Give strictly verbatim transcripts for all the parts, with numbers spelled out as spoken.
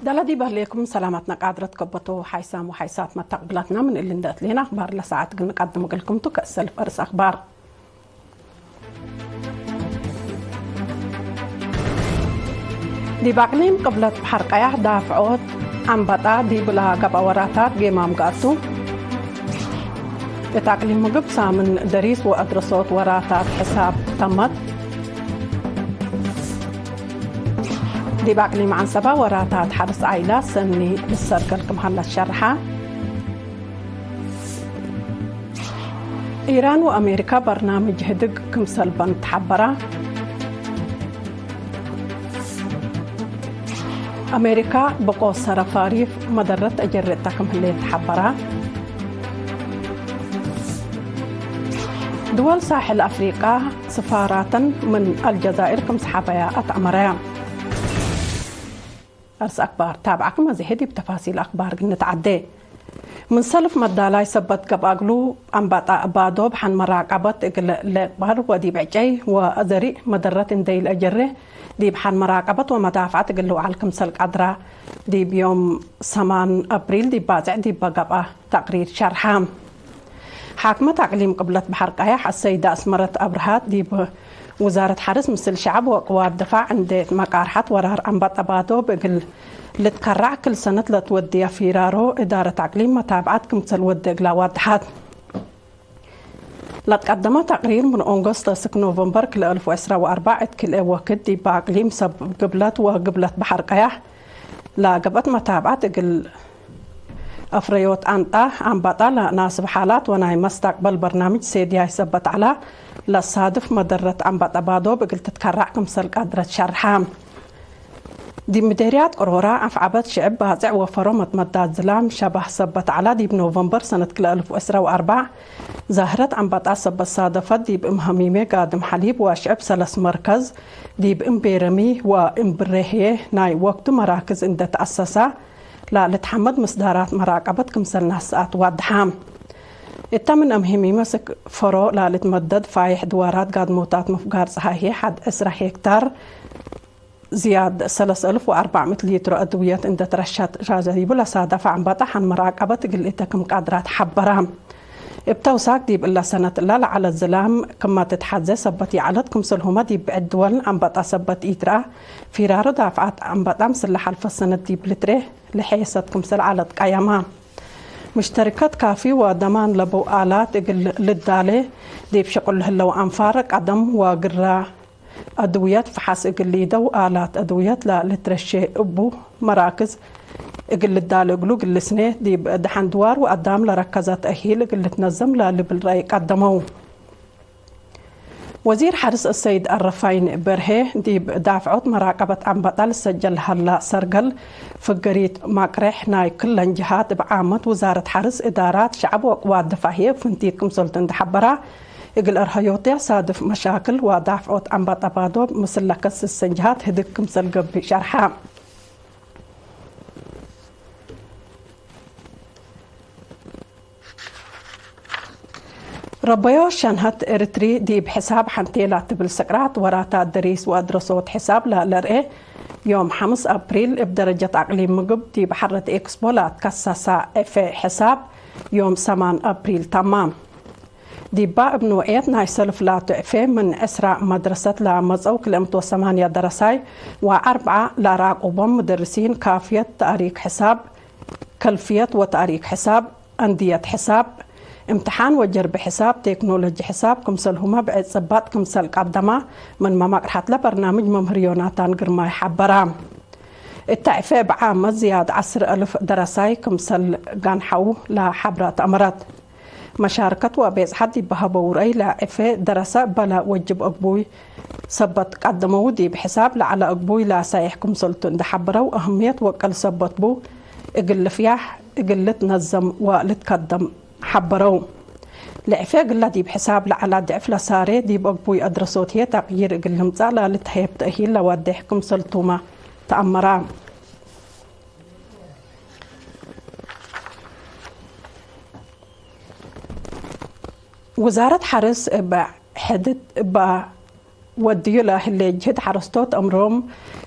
ደለ ዲብ ህሌኩም ሰላማትና ቃድረት ከበቶ ሓይሳም ወሓይሳት መተቅብላትና ምን እሊ እንደ እትሌና አክባር ለሰዓት እግል ንቀድም እግልኩም ቱ። ከእሰልፍ አርስ አክባር። ዲብ አቅሊም ቅብለት በሐር ቀያሕ ዳፍዖት አንበጣ ዲብላ ገብአ ወራታት ጌማም ገአቱ። እት አቅሊም ምግብ ሳምን ደሪስ ወአድረሶት ወራታት ሕሳብ ተመት። ዲብ አቅሊም ዐንሰበ ወራታት ሐርስ ዓይላት ሰኒ ልሰርገል ክም ሀለ ትሸርሐ። ኢራን ወአሜሪካ በርናምጅ ህድግ ክምሰል በን ተሐበራ። አሜሪካ ብቆ ሰረ ፋሪፍ መደረት ተጀርተ ክም ህሌት ተሐበራ። ድወል ሳሕል አፍሪቃ ስፋራተን ምን አልጀዛይር ክም ሰሓበያ አትአመረያ። አርስ አክባር ታብዐክመ ዘሄ ዲብ ተፋሲል አክባር እግል ንትዐዴ። ምን ሰልፍ መዳላይ ሰበት ገብአ እግሉ፣ አንበጣ ባዶ ብሐን መራቀበት እግል ለቅባል ወዲብ ዕጨይ ወዘሪእ መደረት እንዴ ኢለአጀሬ፣ ዲብ ሐን መራቀበት ወመዳፍዐት እግል ልውዓል ክምሰል ቀድራ፣ ዲብ ዮም ሰማን አብሪል ዲብ ባጽዕ ዲበ ገብአ ተቅሪር ሸርሐ። ሓክመት አቅሊም ቅብለት በሐር ቀያሕ አሰይደ አስመረት አብርሃት፣ ዲብ ውዛረት ሐርስ ምስል ሸዐብ ወቅዋት ድፋዕ እንዴ ትመቃርሐት፣ ወራር አንበጣ ባዶ እግል ልትከራዕ ክል ሰነት ለትወድየ ፊራሮ፣ እዳረት አቅሊም መታብዐት ክምሰል ወዴ እግል አዋድሐት። ለትቀደመ ተቅሪር ምን ኦንጎስት እስክ ኖቨምበር ክልኤ አልፍ ወዕስራ ወአርበዕ እት ክልኤ ወክድ ዲብ አቅሊም ሰብ ግብለት ወግብለት በሐር ቀያሕ ለገብአት መታብዐት እግል አፍረዮት አንጣ አንበጣ ለናስብ ሓላት ወናይ መስተቅበል በርናምጅ ሴድያይ ሰበት ዐላ ለሳድፍ መደረት አንበጣ ባዶብ እግል ትትከራዕ ክምሰል ቀድረት ሸርሐ። ዲብ ምዴርያት ቅሮራ አፍዐበት ሽዕብ ባጽዕ ወፈሮ መትመዳት ዝላም ሸባህ ሰበት ዐላ ዲብ ኖቨምበር ሰነት ክልኤ አልፍ ወዕስራ ወአርበዕ ዛህረት አንበጣ ሰበት ሳደፈት ዲብ እም ሀሚሜ ጋድም ሐሊብ ወሽዕብ ሰለስ መርከዝ ዲብ እም ቤረሚ ወእም ብሬህዬ ናይ ወቅቱ መራክዝ እንደ ተአሰሳ ለልትሐመድ ምስዳራት መራቀበት ክምሰል ናስአት ዋድሐ። እተ ምን አምህሚመ ስክ ፈሮ ለልትመደድ ፋይሕ ድዋራት ጋድሞታት ምፍጋር ጸሃይ ህዬ ሐድ ዕስራ ሄክታር ዝያድ ሰለስ አልፍ ወአርበዕ ምእት ሊትሮ አድውየት እንደ ትረሸት ሻዘ ዲቡ ለሳደፈ አንበጣ ሐን መራቀበት እግል እተ ክም ቀድራት ሐበራ። እብ ተውሳክ ዲብ እለ ሰነት እለ ለዐለት ዝላም ክመ ትትሐዜ ሰበት ይዐለት ክምሰልሁመ ዲብ ብዕድ ድወል አንበጣ ሰበት ኢትረአ። ፊራሮ ዳፍዐት አንበጣ ምስል ለሐልፈ ሰነት ዲብ ልትሬ ለሐየሰት ክምሰል ዐለት ቀየማ። ምሽተሪከት ካፊ ወደማን ለበው አላት እግል ልዳሌ፣ ዲብ ሽቁል ለህለው አንፋር ቀደም ወግራ አድውየት ፈሐስ እግል ሊደው አላት አድውየት ለልትረሼ እቡ መራክዝ እግል ልዳሌ እግሉ ግልስኔ፣ ዲብ ደሐን ድዋር ወአዳም ለረከዘ ተእሂል እግል ልትነዘም ለልብል ረአይ ቀደመው። ወዚር ሐርስ አሰይድ አረፋይን በርሄ፣ ዲብ ዳፍዖት መራቀበት አንበጣ ልሰጀል ለሀላ ሰርገል ፍገሪት ማቅሬሕ ናይ ክለን ጀሃት እብ ዓመት ውዛረት ሐርስ፣ እዳራት ሸዐብ ወቅዋት ድፋህዬ ፍንቲት ክምሰልቱ እንደ ሐበራ፣ እግል አርሀዮትያ ሳድፍ መሻክል ወዳፍዖት አንበጣ ባዶብ ምስል ለከስስ ሰንጀሃት ህድግ ክምሰል ገብእ ሸርሐ። ረበዮ ሸንሀት ኤርትሪ ዲብ ሕሳብ ሐንቴ ላትብል ስቅራት ወራታት ደሪስ ወአድረሶት ሕሳብ ለለርኤ ዮም ሐምስ አፕሪል እብ ደረጀት አቅሊም ምግብ ዲብ ሐረት ኤክስፖ ለአትከሰሳ ዕፌ ሕሳብ ዮም ሰማን አፕሪል ተማም። ዲባ እብ ኖዕየት ናይ ሰልፍ ላቱ ዕፌ ምን ዕስራ መድረሰት ለመጸው ክልኤ ምእት ወሰማንያ ደረሳይ ወአርብዓ ለራቁቦም ምደርሲን ካፍየት ተእሪክ ሕሳብ፣ ከልፍየት ወተእሪክ ሕሳብ፣ አንድየት ሕሳብ፣ እምትሓን ወጀርቢ ሕሳብ፣ ቴክኖሎጂ ሕሳብ ክምሰልሁመ ብዕድ ጽባጥ ክምሰል ቀደማ ምን መማቅርሐት ለበርናምጅ መምህር ዮናታን ግርማይ ሐበራ። እተ ዕፌ እብ ዓመት ዝያድ ዐስር አልፍ ደረሳይ ክምሰል ጋንሐው ለሐብረ ተአምረት። መሻርከት ወቤጽሐት ዲብ ሀበው ረአይ ለዕፌ ደረሰ እበ ለወጅብ አግቡይ ሰበት ቀደመው። ዲብ ሕሳብ ለዐለ አግቡይ ለሳይሕ ክምሰልቱ እንደ ሐበረው፣ አህምየት ወቅል ሰበት ቡ እግል ልፍያሕ፣ እግል ልትነዘም ወልትከደም ሐበረው። ለዕፌ እግለ ዲብ ሕሳብ ለዐለ ድዕፍ ለሳሬ፣ ዲብ አግቡይ አድረሶት ህዬ ተቅይር እግል ልምጸእ ለልትሀየብ ተእሂል ለወዴሕ ክምሰልቱመ ተአመረ። ውዛረት ሐርስ እብ ሕድት እበ ወድዩ ለህሌ ጅህድ ሐረስቶት እምሮም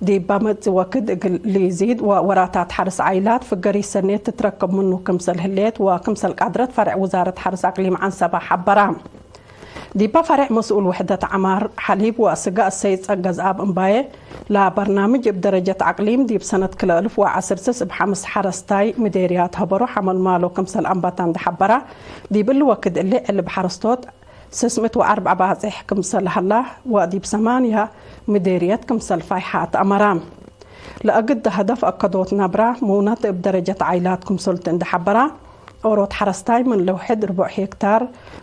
ዲብ መጽእ ወክድ እግል ሊዚድ ወወራታት ሐርስ ዓይላት ፍገሪት ሰኔት ትትረክብ ምኑ ክምሰል ህሌት ወክምሰል ቃድረት ፈርዕ ውዛረት ሐርስ አቅሊም ዐንሰበ ሐበራ። ዲበ ፈርዕ መስኡል ውሕደት ዐማር ሐሊብ ወስጋ እሰይድ ጸገዝኣብ እምባዬ፣ ለበርናምጅ እብ ደረጀት አቅሊም ዲብ ሰነት ክልኤ እልፍ ወዐስር ስስ እብ ሐምስ ሐረስታይ ምዴርያት ሀበሮ ሐመልማሎ ክምሰል አንበተ እንዴ ሐበራ፣ ዲብ እሊ ወክድ እሊ ዕልብ ሐረስቶት ስስ ምእት ወአርበዕ ባጽሕ ክምሰል ሀላ ወዲብ ሰማንያ ምዴርየት ክምሰል ፋይሐ አትአመራ። ለአግደ ሀደፍ አከዶት ነብራ ሙነት እብ ደረጀት ዓይላት ክምሰልቱ እንዴ ሐበራ፣ ኦሮት ሐረስታይ ምን ለውሕድ ርቡዕ ሄክታር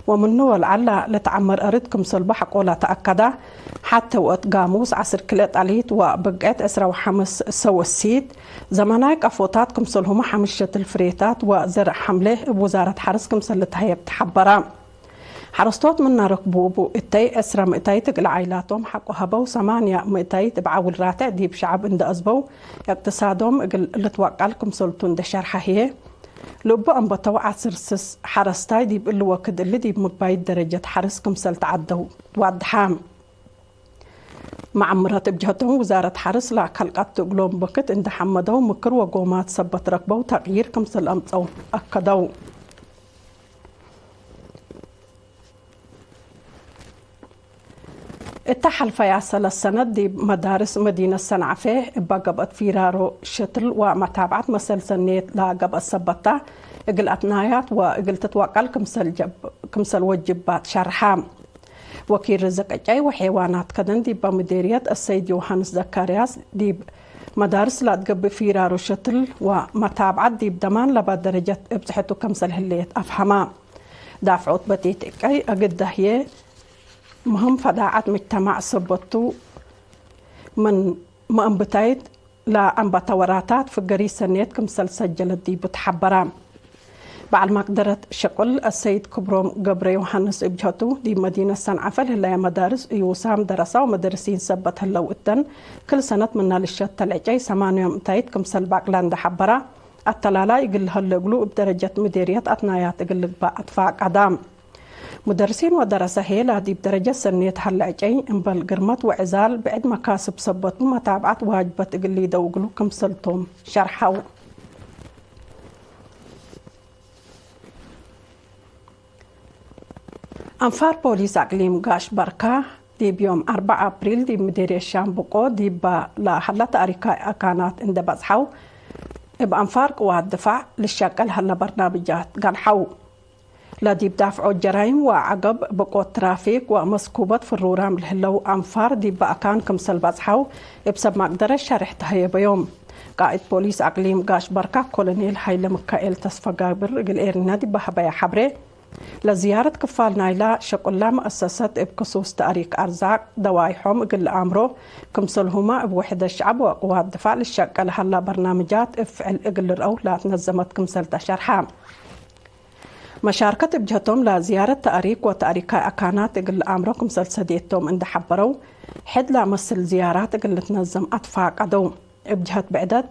ወምኑ ወለዐል ለትዐመር አርድ ክምሰልቡ ሐቆለ ተአከደ። ሐቴ ወእት ጋሙስ ዐስር ክልኤ ጠሊት ወብቅዕት ዕስራ ወሐምስ ሰው እሲት፣ ዘመናይ ቀፎታት ክምሰልሁመ ሐምስ ሸትል ፍሬታት ወዘርእ ሐምሌ እብ ውዛረት ሐርስ ክምሰል ልትሀየብ ተሐበረ። ሐረስቶት ምነ ረክቡ እቡ እተይ ዕስረ ምእታይት እግል ዓይላቶም ሐቆ ሀበው፣ ሰማንያ ምእታይት እብ ዐውል ራትዕ ዲብ ሸዐብ እንዴ አዝበው፣ እቅትሳዶም እግል ልትወቀል ክምሰልቱ እንዴ ሸርሐ ህዬ፣ ልእቡ አንበተው ዐስር ስስ ሐረስታይ ዲብ እሊ ወክድ እሊ ዲብ ምግባይት ደረጀት ሐርስ ክምሰል ተዐደው ትወድሐ። መዐምረት እብ ጀህቶም፣ ውዛረት ሐርስ ለከልቀት እግሎም በክት እንዴ ሐመደው፣ ምክር ወጎማት ሰበት ረክበው ተቅዪር ክምሰል አምጸው አከደው። እተ ሐልፈያ ሰለስ ሰነት ዲብ መዳርስ መዲነት ሰንዐፌ እበ ገብአት ፊራሮ ሸትል ወመታብዐት መሰል ሰኔት ለገብአት ሰበት ተ፣ እግል አትናያት ወእግል ትትወቀል ክምሰል ጀብ-፣ ክምሰል ወጅባት ሸርሐ። ወኪል ርዝቅ ዕጨይ ወሔዋናት ከደን ዲበ ምዴርየት አሰይድ ዮሐንስ ዘካርያስ፣ ዲብ መዳርስ ለአትገብእ ፊራሮ ሸትል ወመታብዐት ዲብ ደማን ለበ ደረጀት እብጽሐቱ ክምሰል ህሌት አፍሀመ። ዳፍዖት በቲት ዕጨይ አግደ ህዬ፣ ምህም ፈዳዐት ምጅተማዕ ሰበቱ ምን መአንብታይት ለአንበተ ወራታት ፍገሪት ሰኔት ክምሰል ሰጀለት ዲቡ ተሐበረ። በዐል መቅደረት ሸቁል አሰይድ ክብሮም ገብረ ዮሐንስ እብ ጀህቱ፣ ዲብ መዲነት ሰንዐፈ ለህለየ መዳርስ እዩሳም ደረሳ ወመደርሲን ሰበት ህለው እተን፣ ክል ሰነት ምነ ልሸተል ዕጨይ ሰማንያ ምእታይት ክምሰል ባቅላ እንዴ ሐበራ፣ አተላላይ እግል ለሀለ እግሉ እብ ደረጀት ምዴርየት አትናያት እግል ልግባእ አትፋቀዳ። ሙደርሲን ወደረሰ ሄላ ዲብ ደረጀት ሰኔት ሀለ ዕጨይ፣ እምበል ግርመት ወዕዛል ብዕድ መካስብ ሰበቱ መታብዐት ዋጅበት እግል ሊደው እግሉ ክምሰልቶም ሸርሐው። አንፋር ፖሊስ አቅሊም ጋሽ በርካ፣ ዲብ ዮም አርበዕ አፕሪል ዲብ ምዴርየት ሻምብቆ ዲበ ለሀለ ተእሪካይ አካናት እንዴ በጽሐው፣ እብ አንፋር ቅዋት ድፋዕ ልሸቀል ሀለ በርናምጃት ገንሐው። ለዲብ ዳፍዖት ጀራይም ወዐገብ ብቆት ትራፊክ ወመስኩበት ፍሩራም ለህለው አንፋር ዲብ አካን ክምሰል በጽሐው እብ ሰብ ማቅደረት ሸሬሕ ተሀየበዮም። ቃእድ ፖሊስ አቅሊም ጋሽ በርካ ኮሎኔል ሀይለ ምካኤል ተስፈጋብር እግል ኤርና ዲብ ሀበየ ሐብሬ፣ ለዝያረት ክፋል ናይላ ሸቁላ መአሰሰት እብ ክሱስ ተእሪክ አርዛቅ ደዋይሖም እግል ለአምሮ፣ ክምሰልሁመ እብ ውሕደት ሸዐብ ወቅዋት ድፋዕ ልሸቀል ሀላ በርናምጃት እብ ፍዕል እግል ልርአው ለአትነዘመት ክምሰል ተሸርሐ። መሻርከት እብ ጀህቶም ለዝያረት ተእሪክ ወተእሪካይ አካናት እግል ለአምሮ ክምሰል ሰዴቶም እንዴ ሐበረው፣ ሕድ ለመስል ዝያራት እግል ልትነዘም አትፋቀደው። እብ ጀህት ብዕደት፣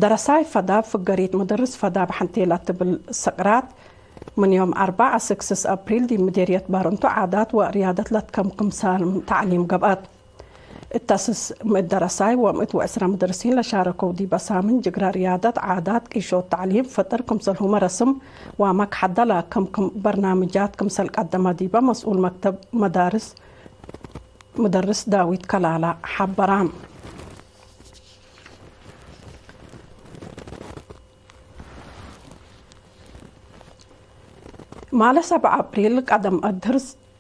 ደረሳይ ፈዳብ ፍገሪት ምድርስ ፈዳብ ሐንቴ ለትብል ስቅራት፣ ምን ዮም አርበዕ አስክ ስስ አፕሪል ዲብ ምዴርየት ባርንቱ ዓዳት ወርያደት ለትከምክም ሳልም ተዕሊም ገብአት። እተ ስስ ምእት ደረሳይ ወምእት ወዕስረ ምደርሲን ለሻረከው ዲበ ሳምን ጅግረ ርያደት፣ ዓዳት፣ ቂሾት ተዕሊም፣ ፍጥር ክምሰልሁመ ረስም ወመክሐደ ለአከምክም በርናምጃት ክምሰል ቀደመ ዲበ መስኡል መክተብ መዳርስ ምደርስ ዳዊት ከላላ ሐበራ። ማለ ሰብዓ አፕሪል ቀደም አድህር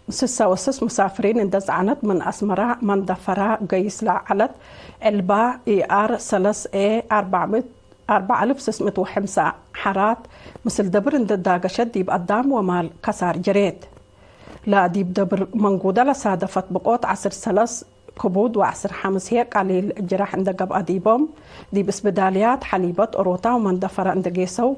ስሰ ወስስ ሙሳፍሪን እንደ ጸዕነት ምን አስመራ መንደፈራ ገይስ ለዐለት ዕልባ ኢአር ሰለስ ኤ አርበዕ ምእት፣ አርበዕ አልፍ ስስ ምእት ወሐምሳ ሐራት ምስል ደብር እንደ ዳገሸት ዲብ አዳም ወማል ከሳር ጀሬት። ለዲብ ደብር መንጉደ ለሳደፈት ብቆት ዐስር ሰለስ ክቡድ ወዐስር ሐምስ ህዬ ቀሊል ጅረሕ እንደ ገብአ ዲቦም፣ ዲብ እስብዳልያት ሐሊበት፣ ኦሮታ ወመንደፈረ እንደ ጌሰው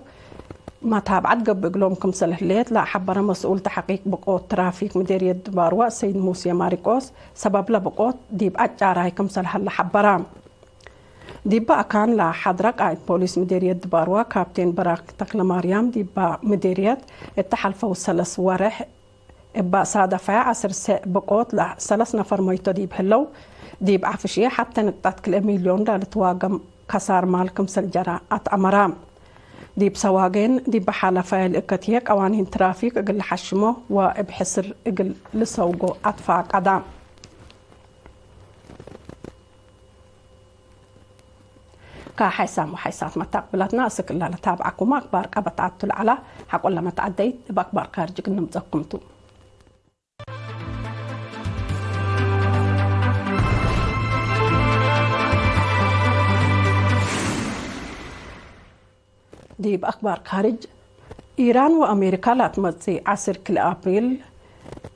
መታብዐት ገብእ እግሎም ክምሰል ህሌት ለሐበረ መስኡል ተሐቂቅ ብቆት ትራፊክ ምዴርየት ድባርዋ ሰይድ ሙሴ ማሪቆስ፣ ሰበብ ለብቆት ዲብ አጫራይ ክምሰል ሀለ ሐበረ። ዲበ አካን ለሐድረ ቃእድ ፖሊስ ምዴርየት ድባርዋ ካፕቴን በራክ ተክለማርያም፣ ዲበ ምዴርየት እተ ሐልፈው ሰለስ ወሬሕ እበ ሳደፈያ ዐስር ሰዕ ብቆት ለሰለስ ነፈር መይቶ ዲብ ህለው፣ ዲብ ዐፍሽየ ሐቴ ንቅጠት ክልኤ ሚልዮን ለልትዋገም ከሳር ማል ክምሰል ጀረ አትአመረ። ዲብ ሰዋጌን ዲብ ሐለፈየ ልእከት ህዬ ቀዋኒን ትራፊክ እግል ለሐሽሞ ወእብ ሕስር እግል ልሰውጎ አትፋቀደ። ከሐይሳም ወሐይሳት መታቅብላትና እስክ እለ ለታብዐኩመ አክባር ቀበት አቱ ለዐላ ሐቆ ለመትዐደይት እብ አክባር ካርጅ እግል ንምጸኩም ቱ። ዲብ አክባር ካርጅ፣ ኢራን ወአሜሪካ ላትመጽእ ዐስር ክልኤ አፕሪል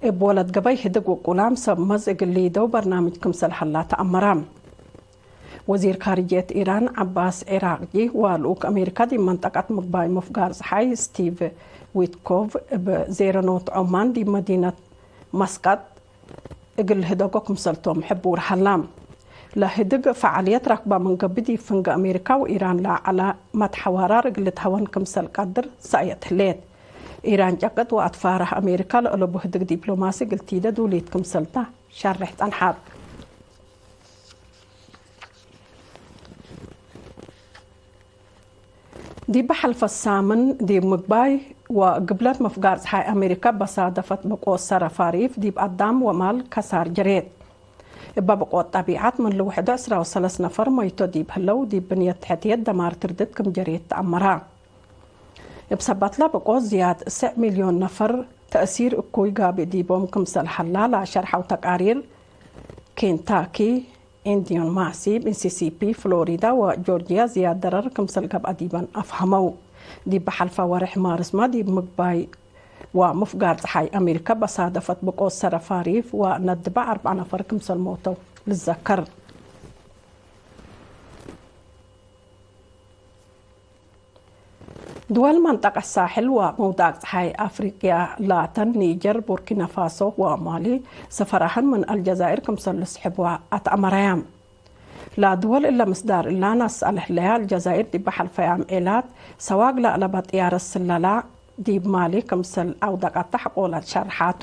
እብ ወለት ገበይ ህድግ ውቁላም ሰብ መዝ እግል ሊደው በርናምጅ ክምሰል ሀላ ተአመረ። ወዚር ካርጅየት ኢራን ዐባስ ዒራቅጂ ወልኡክ አሜሪካ ዲብ መንጠቀት ምግባይ ምፍጋር ጸሓይ ስቲቭ ዊትኮቭ እብ ዜረኖት ዖማን ዲብ መዲነት መስቀጥ እግል ህደጎ ክምሰልቶም ሕቡር ሀላ። ለህድግ ፈዓልየት ረክበ ምን ገብእ ዲብ ፍንገ አሜሪካ ወኢራን ለዐለ መትሐዋራር እግል ልትሀወን ክምሰል ቀድር ሰእየት ህሌት። ኢራን ጨቅጥ ወአትፋረህ አሜሪካ ለአለቡ ህድግ ዲፕሎማሲ እግል ቲደ ዱሊት ክምሰልታ ሸሬሕ ጸንሐት። ዲብ ሐልፈ ሳምን ዲብ ምግባይ ወግብለት ምፍጋር ጸሓይ አሜሪካ በሳደፈት ብቆት ሰረ ፋሪፍ ዲብ አዳም ወማል ከሳር ጀሬት። እበ ብቆት ጠቢዐት ምን ልውሕዶ ዕስራ ወሰለስ ነፈር መይቶ ዲብ ህለው፣ ዲብ ብንየት ተሕትየት ደማር ትርድት ክም ጀሬት ተአመረ። እብ ሰባትለ ብቆት ዝያድ እስዕ ሚልዮን ነፈር ተእሲር እኩይ ጋብእ ዲቦም ክምሰል ሀላ ለሸርሐው ተቃሪር ኬንታኪ፣ ኢንዲዮን ማሲ፣ ሚሲሲፒ፣ ፍሎሪዳ ወጆርጅያ ዝያድ ደረር ክምሰል ገብአ ዲበን አፍሀመው። ዲብ ሐልፈ ወርሕ ማርስመ ዲብ ምግባይ ወምፍጋር ጸሓይ አሜሪካ በሳደፈት ብቆት ሰረ ፋሪፍ ወነድበ አርበዕ ነፈር ክምሰል ሞተው ልዘከር። ድወል መንጠቀት ሳሕል ወመውዳቅ ጸሓይ አፍሪቅያ ላተን ኒጀር፣ ቡርኪናፋሶ ወማሊ ሰፈራህን ምን አልጀዛይር ክምሰል ልስሕብዋ አትአመረያ። ለድወል እለ ምስዳር እላ ነስአል ህለያ፣ አልጀዛይር ዲብ ሐልፈያም ዔላት ሰዋግ ለአለበ ጥያረት ስለላ ዲብ ማሊ ክምሰል አውደቀት ተሐቆለት ሸርሓቱ።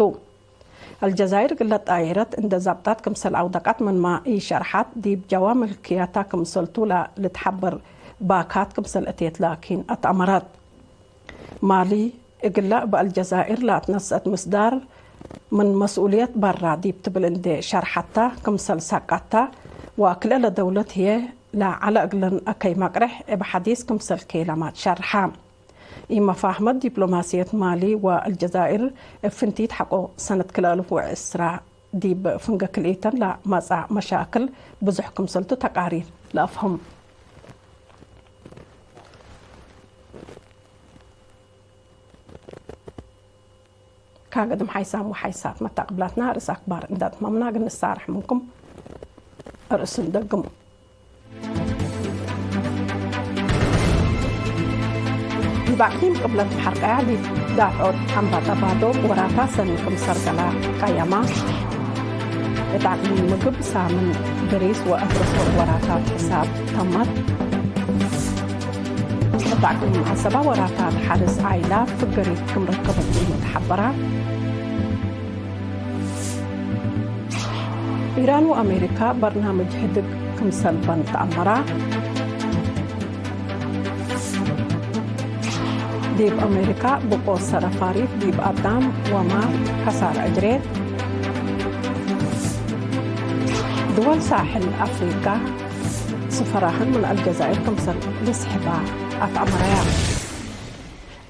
አልጀዛይር እግለ ጣይረት እንዴ ዘብጠት ክምሰል አውደቀት ምንመ ኢሸርሐት፣ ዲብ ጀዋ ምልክየታ ክምሰልቱ ለልትሐበር ባካት ክምሰል እቴት ላኪን አትአመረት። ማሊ እግለ እብ አልጀዛይር ለአትነሰአት ምስዳር ምን መስኡልየት በራ ዲብ ትብል እንዴ ሸርሐታ ክምሰል ሰቀታ፣ ወክልኤ ለደውለት ህዬ ለዐለ እግለን አከይ መቅርሕ እብ ሐዲስ ክምሰል ኬለማት ሸርሐ። ኢመፋህመት ዲፕሎማስየት ማሊ ወአልጀዛይር እብ ፍንቲት ሐቆ ሰነት ክልኤ አልፍ ወዕስራ ዲብ ፍንገ ክልኢተን ለመጽአ መሻክል ብዙሕ ክምሰልቱ ተቃሪር ለአፍህም። ካገድም ሓይሳም ወሓይሳት መታቅብላትና ርእስ አክባር እንዳ ትማምና ግን ንሳርሕ ምንኩም ርእሱ እንደግሙ። ዲብ አቅሊም ቅብለት በሐር ቀያሕ ዲብ ዳፍዖት አምባጣ ባዶ ወራታ ሰኒ ክምሰል ገላ ቀየማ። እት አቅሊም ምግብ ሳምን ብሪስ ወአብርሶ ወራታት ሕሳብ ተመት። እት አቅሊም ዐሰባ ወራታት ሐርስ ዓይላ ፍገሪት ክም ረከበት ዲብ ተሐበራ። ኢራን ወአሜሪካ በርናምጅ ህድግ ክምሰል በን ተአመራ። ዲብ አሜሪካ ብቆት ሰረ ፋሪፍ ዲብ አዳም ወማል ከሳር አጅሬት። ድወል ሳሕል አፍሪቃ ስፈራህን ምን አልጀዛይር ክምሰል ልስሕባ አትአመረያ።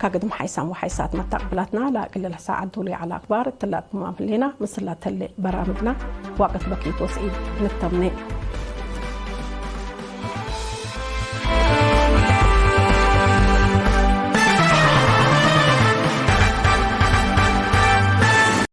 ካግድም ሓይሳም ወሓይሳት መታቅብላትና ለእግል ለሳዐት ዶል ዐለ አክባር እትለ አትማም ህሌና። ምስል ለተሌ በራምጅና ዋቅት በኪት ወስዒድ ንተምኔ።